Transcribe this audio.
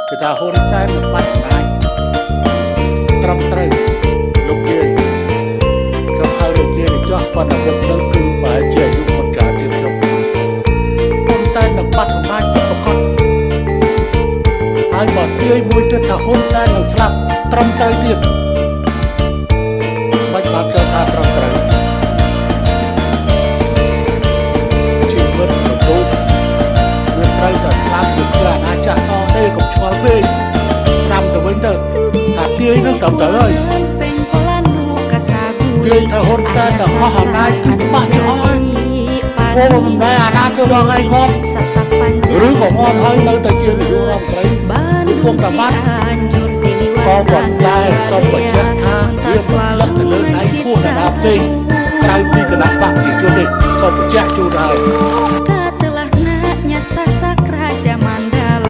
គេថាហ៊ុនសែននឹងបាត់អំណាចត្រឹមត្រូវលោកយាយខ្ញុំហៅលោកយាយនេះចោះប៉ុន្តែខ្ញុំនឹងគឺប្រហែលជាអាយុមិនច្រើនជាងខ្ញុំហ៊ុនសែននឹងបាត់អំណាចពិតប្រាកដហើយបើទាយមួយទៀតថាហ៊ុនសែននឹងស្លាប់ត្រឹមត្រូវទៀតមិនបានគេថាត្រឹមត្រូវជីវិតមនុស្សវាត្រូវតែស្លាប់វាគឺអាណាចាស់សទេកុំឆ្ងល់ពេកត្រាំទៅវិញទៅថាទាយនឹងត្រឹមត្រូវហើយ ទាយថាហ៊ុនសែននឹងអស់អំណាចគឺច្បាស់ជាអស់ហើយគោមិនដែរអាណាធ្វើដល់ថ្ងៃងាប់ឬក៏ងាប់ហើយនៅតែជានាយករដ្ឋមន្ត្រីគឺគង់តែបាត់ក៏ប៉ុន្តែសូមបញ្ជាក់ថាវាមិនធ្លាក់ទៅលើដៃគួរអ្នកណាផ្សេងក្រៅពីគណៈបក្សប្រជាជនទេសូមបញ្ជាក់ជូនហើយ។